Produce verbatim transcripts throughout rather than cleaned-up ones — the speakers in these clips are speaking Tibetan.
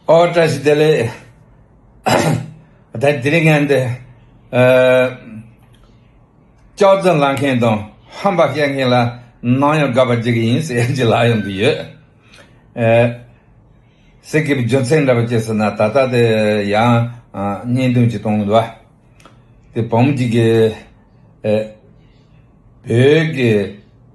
ཨོ་བཀྲ་ཤིས་བདེ་ལེགས། ད་དེ་རིང་ངས་འདི་ཨ་ལྕགས་རྩི་ལེན་མཁན་དང་ཧམ་པ་བཤད་མཁན་ལ་ནམ་ཡང་དགག་པ་བྱེད་ཀྱི་ཡིན་ཟེར་གྱི་ལབ་ཡོང་གི་ཡོད། ཨ་ཟེར་གྱི་རྒྱུ་མཚན་འདྲ་པོ་ཅི་ཟེར་ན། ད་ལྟ་དེ་ཡང་ཨ་བརྙན་ཐུང་ཅིག་གཏོང་གི་འདུག་བ། དེ་བུ་མོ་གཅིག་གིས་ཨེ་བོད་ཀྱི་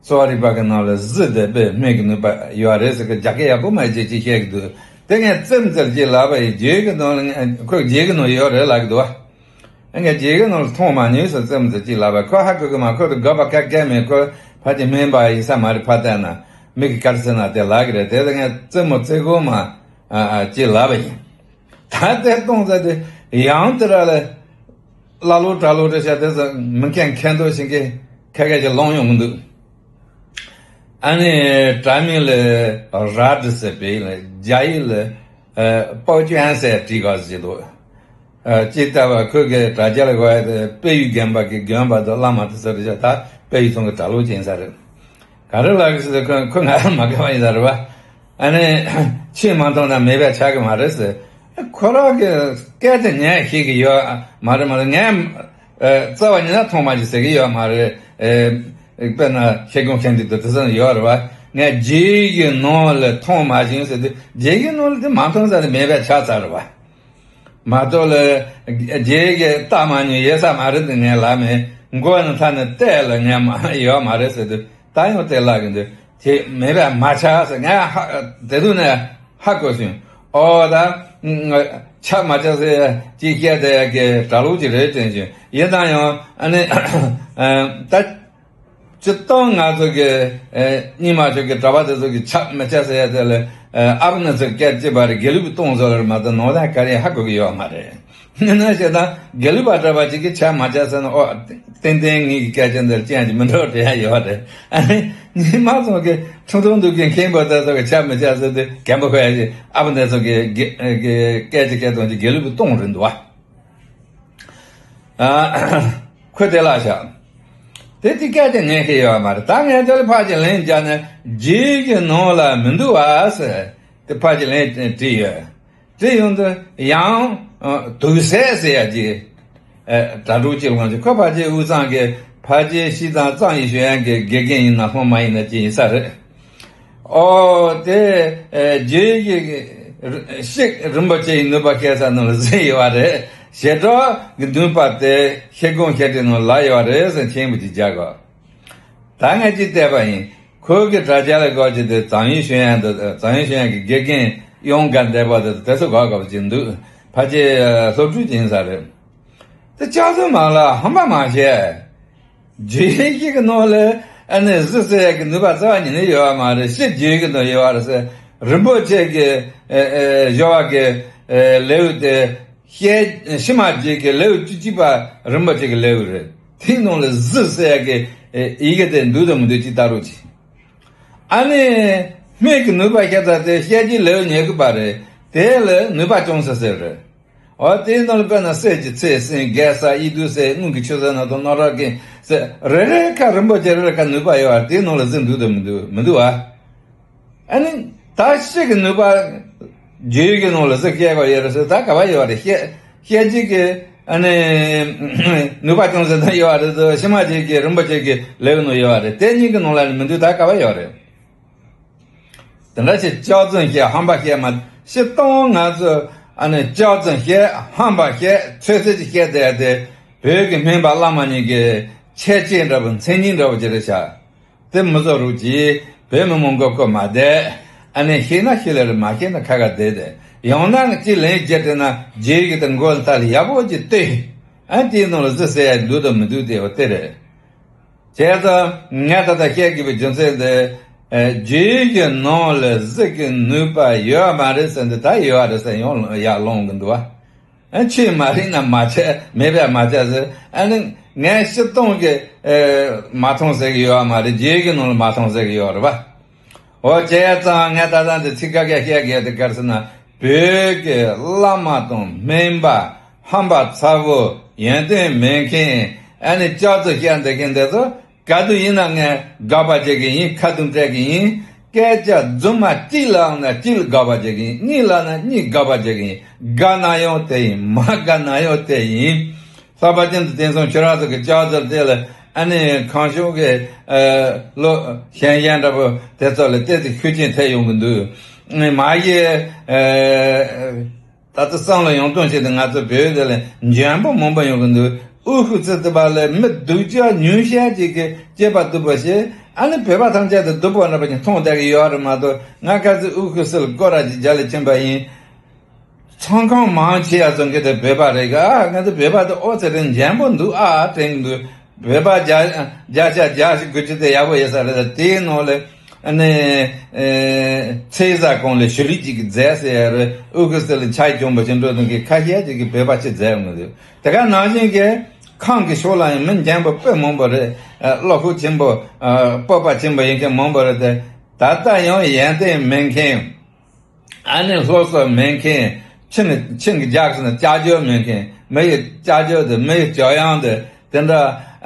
གསོ་བ་རིག་པ་གི་ནང་ལ་གཟི་དེ་དཔེ་སྨན་གྱི་ནུས་པ་ཡོད་རེད་ཟེར་གི་རྒྱ་སྐད་ཡག་པོ་མ་བྱེད་ཅེས་བཤད་ཀྱི་འདུག་དེ་ངས་ཙམ་ཙམ་ཅིག་ལབ་པ་ཡིན། རྗེས་ཀྱི་ནང་ལ་ངས་ཁོས་རྗེས་ཀྱི་ནང་ཡོད་རེད་ལབ་ཀྱི་འདུག་བ། ངས་རྗེས་ཀྱི་ནང་ལ་མཐོང་མ་མྱོང་ཟེར་ཙམ་ཙམ་ཅིག་ལབ་པ། ཁོ་ཧ་གོ་གི་མ། ཁོ་དེ་དགག་པ་ག་གེ་མེད། ཁོ་ཕལ་ཆེར་སྨན་པ་ཡིན་ས་མ་རེད། ཕ་བལྟས་ན་མི་གི་ག་རེ་ཟེར་ན་དེ་ལབ་ཀྱི་རེད། དེ་ལ་ངས་རྩེད་མོ་རྩེ་གོ་མ་ཨ་ཨ་ཅིག་ལབ་པ་ཡིན། ད་ལྟའི་གཏོང་ས་དེ་ཡང་དེ་ར་ལ་ཀླ་ཀློ་གྲྭ་ལོ་རེད་ཤག་དེ་ཚོ་མི་མཁན་མཁན་འདོགས་བྱེད་མཁན་ཁ་ཁ་ཅིག་ལོང་ཡོང་གི་འདུག་ཨ་ནི་དྲ་མིག་ལ་ར་ཌི་ཟེར་བའི་ལ་རྒྱ་ཡིག་ལ་ཨ་པའོ་ཅན་ཟེར་བྲིས་ག་ཟེར་འདུག་ཨ་ཅིག་ལྟ་བ་ཁོས་གི་དྲ་རྒྱ་ལ་གོ་ཡ་དེ་དཔལ་ཡུལ་དགོན་པ་གི་དགོན་པ་དང་བླ་མ་དེ་ཚོ་རེད་ཤག་ད་དཔལ་ཡུལ་ཚང་གི་གྲྭ་ལོག་ཅན་ས་རེད། ག་རེ་ལབ་ཀྱི་ཟེར། ཁོ་ཁོ་ང་མ་དགའ་བ་ཡིན་ས་རེད་བ། ཨ་ནི་ཆོས་མ་མཐོང་ན་མེད་པ་ཆགས་ཀྱི་མ་རེད་ཟེར། ཁོ་རང་གི་སྐད་དེ་ངས་ཤེས་ཀྱི་ཡོད་མ་རེད། མ་རེད། ངས་ཨ་རྩ་བ་ཉིད་ན་མཐོང་མ་མྱོང་ཟེར་གྱི་ཡོད་མ་རེད། ཨེ་དཔེར་ན་ཤེས་ཀྱང་མཁན་འདུག་དེ་ཚོ་ཡོད་རེད་བ། ངས་རྗེ་ཡི་ནང་ལ་མཐོང་མ་མྱོང་ཟེར་དུས་རྗེ་ཡི་ནང་ལ་དེ་མ་མཐོང་ས་དེ་མེད་པ་ཆགས་ཚར་རེད་བ། མ་གཏོགས་ལ་རྗེ་གི་ལྟ་མ་མྱོང་ཡོད་ས་མ་རེད་དེ་ངས་ལབ་མེད། མགོ་ནས་ཐ་ནས་བལྟས་ལ་ངས་མ་ཡོད་མ་རེད་ཟེར་དུས་ད་ཡང་དེ་ལབ་གི་འདུག་དེ་མེད་པ་མ་ཆགས་ཟེར། ངས་ཧ་དེ་དུས་ནས་ཧ་གོ་སོང་། ཨོ་ད་ཆགས་མ་ཆགས་ཟེར་ཅིག་བཤད་དེ་གི་གྲྭ་ལོག་ཅིག་རེད་དྲན་བྱུང་། ཡིན་ན་ཡང་ཨ་ནི་ད། སྤྱིར་བཏང་ང་ཚོ་གི་ཨེ་རྙིང་མ་ཆོས་ཀྱི་གྲྭ་པ་དེ་ཚོ་གི་ཆགས་མི་ཆགས་ཟེར་ཡ་དེ་ལ་ཨེ་ཨ་བ་ནི་ཚོ་སྐད་ཅེས་པ་རེད། དགེ་ལུགས་པའི་གཏོང་བཟོ་རེད་མ་གཏོགས་ནང་དོན་ག་རེ་ཧ་གོ་གི་ཡོད་མ་རེད། ཡིན་ན་བྱས་ཙང་དགེ་ལུགས་པ་གྲྭ་པ་ཅིག་གིས་ཆགས་མ་ཆགས་ཟེར་ན། ཨོ་ཏན་ཏན་ངེད་ཀྱི་སྐད་ཆ་འདིར་ཅི་ཡང་ཅིག་མི་འགྲོ་དྲན་ཡ་ཡོད་རེད། ཨ་ནི་རྙིང་མ་ཚོ་གི་ཁྲིམས་ཐོག་འདུག་གི་མཁན་པོ་དེ་ཚོ་གི་ཆགས་མི་ཆགས་ཟེར་དུས་རྒན་པོ་ཁོ་ཡ་ཅིག་ཨ་བ་ནི་ཚོ་གི་གི་གི་སྐད་ཅིག་སྐད་གཏོང་ཅིག་དགེ་ལུགས་པའི་གཏོང་རེད་འདུག་བ། ཨ་ཁོས་དེ་ལབ་ཤག་དེ་དེ་སྐད་དེ་ཉན་མཁན་ཡོད་མ་རེད། ད་ངས་དེ་ལ་ཕར་ཅིག་ལན་བརྒྱབ་ནས་རྗེ་ཡི་ནང་ལ་མི་འདུག་བ་ཟེར་དེ་ཕར་ཅིག་ལན་བྲིས་ཡོད། བྲིས་ཡོང་དུས་ཡང་ཨ་དུག་སེལ་ཟེར་ཡ་ཅིག་ཨ་གྲྭ་ཕྲུག་ཅིག་ལོངས་ཀྱི། ཁོ་ཕལ་ཆེར་དབུས་གཙང་གི་ཕལ་ཆེར་སྤྱིར་བཏང་གཙང་ཡིན་ཞུ་ཡ་གི་དགེ་རྒན་ཡིན་ན་སློབ་མ་ཡིན་ན་ཅིག་ཡིན་ས་རེད། ཨོ་དེ་ཨེ་རྗེ་ཡི་གི་ཤེག་རིན་པོ་ཆེ་ཡི་ནུས་པ་སྐྱེ་ས་ནང་ལ་གཟིགས་ཡོད་པ་རེད། ཞེ་དྲག་གི་ནུས་པ་དེ་ཤེལ་སྒོང་ཤེལ་ཁྲི་ནང་ལ་ཡོད་པ་རེད་ཟེར་མཆན་པོ་ཅིག་རྒྱག་གོ། ད་ངས་ཅིག་བལྟས་པ་ཡིན། ཁོ་གི་དྲ་རྒྱ་ལ་སྐོར་གྱི་དེ་ཛམ་ཡུན་ཞུ་ཡ་འདི་ཛམ་ཡུན་ཞུ་ཡ་གི་དགེ་རྒན་གཡང་དཀར་འདས་པ་དེ་དེ་ཚོ་གོ་དགོས་པ་ཅིག་འདུག་ཕལ་ཆེར་སློབ་ཕྲུག་ཅིག་ཡིན་ས་རེད། དེ་ལྕགས་རྩི་མ་ལ་ཧམ་པ་མ་བྱེད། རྗེ་ཡི་གི་ནང་ལ་ཨ་ནི་གཟི་ཟེར་ཡ་གི་ནུས་པ་རྩ་བ་ཉིད་ནས་ཡོད་པ་མ་རེད། ཤེག་རྗེ་ཡི་གི་ནང་ཡོད་པ་རེད་ཟེར། རིན་པོ་ཆེ་གི་ཨེ་ཨེ་བཞོ་བ་གི་ཨེ་ལེའུ་དེ་ཤེག་ཤི་མ་རྗེ་གི་ལེའུ་བཅུ་གཅིག་པ་རིན་པོ་ཆེ་གི་ལེའུ་རེད། དེའི་ནང་ལ་གཟི་ཟེར་ཡ་གི་ཨེ་ཡི་གེ་དེ་འདུག་དང་མི་འདུག་ཅིག་ལྟ་རོགས་གྱིས། ཨ་ནི་སྨན་གྱི་ནུས་པ་ཤེས་ཚར་དེ་ཤེག་རྗེ་ལེའུ་ཉེར་དགུ་པ་རེད། དེ་ལ་ནུས་པ་ཅུང་ཟད་ཟེར་རེད། འོ་དེའི་ནང་ལ་དཔེར་ན་གསེར་གྱི་ཚེ་སྲིན་རྒྱལ་ས་ཡིད་དུ་ཟེར། དངུལ་གྱི་ཆུ་ཟེར་ན་དང་སྣ་རག་གི་ཟེར་རེ་རེ་ཁ་རིན་པོ་ཆེ་རེ་རེ་ཁ་ནུས་པ་ཡོད་པ་དེའི་ནང་ལ་གཟི་འདུག་དང་མི་འདུག་མི་འདུག་བ། ཨ་ནི་ད་ཤེག་གི་ནུས་པ་རྗེ་ཡི་གི་ནང་ལ་གཟི་སྐྱེ་བ་ཡོད་རེད་ཟེར། ད་ག་བ་ཡོད་རེད། ཤེག་ཤེག་རྗེ་གི་ཨ་ནི་ནུས་པ་ཅུང་ཟད་ད་ཡོད་རེད་དོ། ཤི་མ་རྗེ་གི་རིན་པོ་ཆེ་གི་ལེའུ་ནང་ཡོད་རེད། དེ་གཉིས་ཀྱི་ནང་ལ་ནི་མི་འདུག་ད་ག་བ་ཡོད་རེད། དེ་འདྲ་ཞིག་ལྕགས་རྩི་བཤད་ཧམ་པ་བཤད་མ་ཤི་སྟོང་ང་ཚོ་ཨ་ནི་ལྕགས་རྩི་བཤད་ཧམ་པ་བཤད་ཚོད་ཚོད་ཅིག་བཤད་བསྡད་དེ་བོད་ཀྱི་སྨན་པ་བླ་མ་གཉིས་ཀྱི་ཆེ་བསྟོད་འདྲ་པོ་མཚན་སྙན་འདྲ་པོ་ཅིག་རེད་ཤག་དེ་མི་བཟོ་རོགས་གྱིས། བོད་མི་མང་པོ་གོ་མ་བསྡད། ཨ་ནི་ཤེས་ན་ཤེས་ལེ་རེད། མ་ཤེས་ན་ཁ་ཁ་བསྡད་དེ། ཡང་ན་ཅིག་ལན་བརྒྱབ་བསྡད་ན་རྗེ་ཡི་གི་དེ་མགོ་ལ་ལྟ་ལ་ཡག་པོ་ཅིག་ལྟོས། ཨ་དེའི་ནང་ལ་གཟི་ཟེར་ཡ་འདུག་དང་མི་འདུག་དེ་བ་དེ་རེད། བྱས་ཙང་ངས་ད་ལྟ་བཤད་དགོས་པའི་རྒྱུ་མཚན་དེ་ཨ་རྗེ་ཡི་གི་ནང་ལ་གཟི་གི་ནུས་པ་ཡོད་མ་རེད་ཟེར་འདི་ད་ཡོད་རེད་ཟེར་ཡང་ཡར་ལོང་གི་འདུག་བ། ཨ་ཆོས་མ་རིག་ན་མ་བྱས། མེད་པས་མ་བྱས་ཟེར། ཨ་ནི་ངས་ཤི་སྟོང་གི་ཨེ་མ་མཐོང་ཟེར་གི་ཡོད་མ་རེད། རྗེ་གི་ནང་ལ་མ་མཐོང་ཟེར་གི་ཡོད་རེད་པ། འོ་བྱས་ཙང་ངས་ད་ལྟ་འདི་ཚིག་ཁ་ཁ་བཤད་གི་དེ་ག་རེ་ཟེར་ན། བོད་ཀྱི་བླ་མ་དང་སྨན་པ་ཧམ་པ་ཚ་བོ་ཡོན་ཏན་མེད་མཁན། ཨ་ནི་ལྕགས་རྩི་བཤད་བསྡད་མཁན་དེ་ཚོ་ག་དུས་ཡིན་ན་ངས་དགག་པ་བྱེད་གི་ཡིན། ཁ་རྡུང་སྤྲད་གི་ཡིན། སྐད་ཆ་རྫུན་མ་གཅིག་ལབ་ན་གཅིག་ལ་དགག་པ་བྱེད་ཀྱི་ཡིན། གཉིས་ལབ་ན་གཉིས་དགག་པ་བྱེད་ཀྱི་ཡིན། དགའ་ན་ཡང་དེ་ཡིན། མ་དགའ་ན་ཡང་དེ་ཡིན། ལྷག་པར་ཅན་དུ་དེང་སང་ཁྱོད་རང་ཚོ་གི་ཅག་ཚོ་དེ་ལ་ཨ་ནི་གང་བྱུང་གི་ཨ་ལོ་གཞན་གཞན་འདྲ་པོ་དེ་ཚོ་ལ་ཏོག་ཙམ་ཤུགས་རྐྱེན་ཐེབས་ཡོང་གི་འདུག། མ་གཞི་ཨ་ད་ལྟ་བསམ་བློ་ཡོང་སྟངས་ཤིག་ཏུ་ང་ཚོ་བོད་དེ་ལ་འཇོན་པོ་མང་པོ་ཡོང་གི་འདུག། དབུ་ཁུག་ཙི་ཙི་པ་ལ་མི་སྡུག་ཅག་ཉུང་ཤས་ཅིག་གིས་སྐྱེས་པ་སྡུག་པོ་ཞིག། ཨ་ནི་བོད་པ་ཐམས་ཅད་དུ་སྡུག་པོ་འདྲ་པོ་ཅིག་མཐོང་བསྡད་ཀྱི་ཡོད་རེད་མ་གཏོགས། ང་ཁ་ཚོས་དབུ་ཁུག་ཙི་ལ་སྐོར་ར་ཅིག་རྒྱ་ལ་ཕྱིན་པ་ཡིན། ཚོང་ཁང་མང་ཆེ་བ་ཚོ་གི་དེ་བོད་པ་རེད་ག། ང་ཚོ་བོད་པ་དེ་ཨོ་ཙི་རེད། འཇོན་པོ་འདུག་ཨ་དྲན་གྱི་འདུག། བོད་པ་བརྒྱ་བརྒྱ་ཆ་བརྒྱ་ཞིག་དགུ་བཅུ་དེ་ཡག་པོ་ཡོད་ས་རེད། ད་དེའི་ནང་ལ་ཨ་ནི་ཨེ་ཚེས་བཟང་གང་ལ་ཞུ་ལི་གཅིག་གི་མཛད་ཟེར་ཡ་རེད། དབུ་ཁུག་ཙི་ལ་ཆ་གྱོང་པོ་ཞིག་འགྲོ་དུས་ཀྱི་ཁ་ཤས་ཅིག་གིས་བོད་པ་ཅིག་མཛད་ཡོང་གི་འདུག། དེ་ག་ནང་བཞིན་གྱི་ཁམས་ཀྱི་ཕྱོགས་ལ་ཡང་མི་འཇོན་པོ་དཔེ་མང་པོ་རེད། ཨ་བློ་ཁོག་ཆེན་པོ་ཨ་སྤོབས་པ་ཆེན་པོ་ཡིན་མཁན་མང་པོ་རེད་དེ། ད་ལྟ་ཡང་ཡོན་ཏན་མེད་མཁན། ཨ་ནི་སློབ་གསོ་མེད་མཁན། ཆིང་ཆིང་གི་རྒྱག་ཟིན་ལྕགས་ཀྱོག་མེད་མཁན། མི་ཡི་ལྕགས་ཀྱོག་དེ་མི་ཡི་ལྕགས་ཡང་དེ་དེ་འདྲ།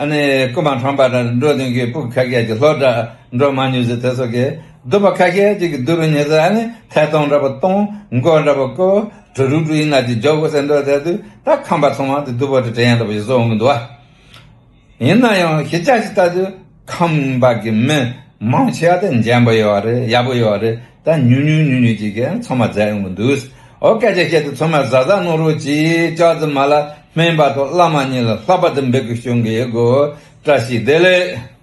ཨ་ནི་རྐུན་མ་ཁྲམ་པ་འདྲ་འགྲོ་དུས་ཀྱི་སྤུ་གུ་ཁ་ཤས་ཀྱི་སློབ་གྲྭ་འགྲོ་མ་མྱོང་ཟེར། དེ་ཚོ་གི་སྡུག་པ་ཁ་ཤས་ཅིག་གི་སྡུག་རུ་ཉེ་ཟེར། ཨ་ནི་ཐད་གཏོང་འདྲ་པོ་གཏོང་། མགོ་འདྲ་པོ་བསྐོར། གྲུ་རུ་གྲུ་ཡིན་ན་ཅིག་འཇོག་དགོས་ཟེར་འགྲོ་དེ་དུས། ད་ཁམས་པ་ཚང་མ་དེ་སྡུག་པོ་དེ་དྲན་ཡ་འདྲ་པོ་ཞིག་བཟོ་འོང་གི་འདུག་བ། ཡིན་ན་ཡང་གཞིས་ཆགས་ཤིག་ལྟ་དུས་ཁམས་པ་གི་མི་མང་ཆེ་བ་དེ་འཇོན་པོ་ཡོད་རེད། ཡག་པོ་ཡོད་རེད། ད་ཉུང་ཉུང་ཉུང་ཉུང་ཅིག་གིས་ཚང་མ་མཛད་ཡོང་གི་འདུག། འོ་སྐད་ཆ་བཤད་དུས་ཚང་མ་གཟབ་གཟབ་གནང་རོགས་གྱིས། ཅག་ཙི་མ་ལ་སྨན་པ་དང་བླ་མ་གཉིས་ལ་ལྷག་པར་དུ་འབོད་སྐུལ་ཞུ་གི་ཡོད་གོ། བཀྲ་ཤིས་བདེ་ལེགས།